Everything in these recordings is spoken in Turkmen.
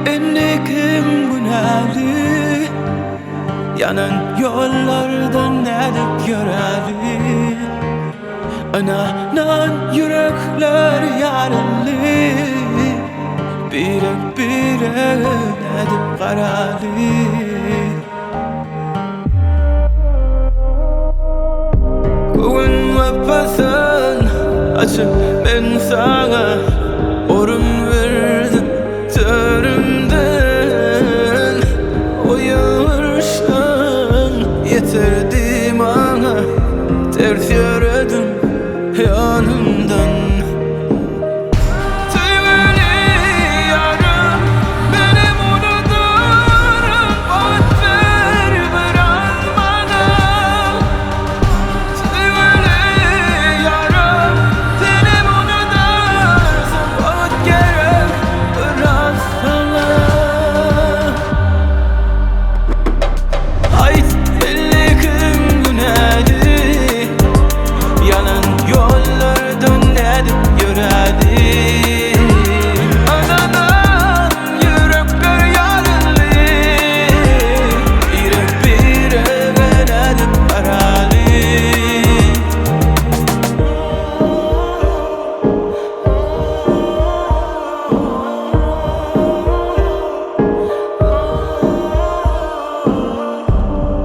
Indi kim günäli? Ýanan ýollardan nädip ýöräli? Ynanan ýürekler ýaryldy Birek-birege nädip garaly? Göwün wepasyn açyp men saňa Orun berdim törümden Oýurşyň ýeterdi maňa Ters ýöredim ýanymdan. Söýgüli ýarym, menem unudaryn, Wagt ber biraz maňa. Söýgüli ýarym, senem unudarsyň, Wagt gerek biraz saňa. Aýt, belli kim günäli? Ýalan ýollardan nädip ýörädi? Ynanan ýürekler ýaryldy. Birek-birege nädip garaly?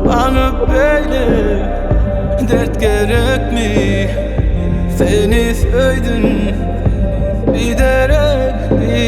Maňa beýle dert gerekmi? Seni söýdüm biderekmi?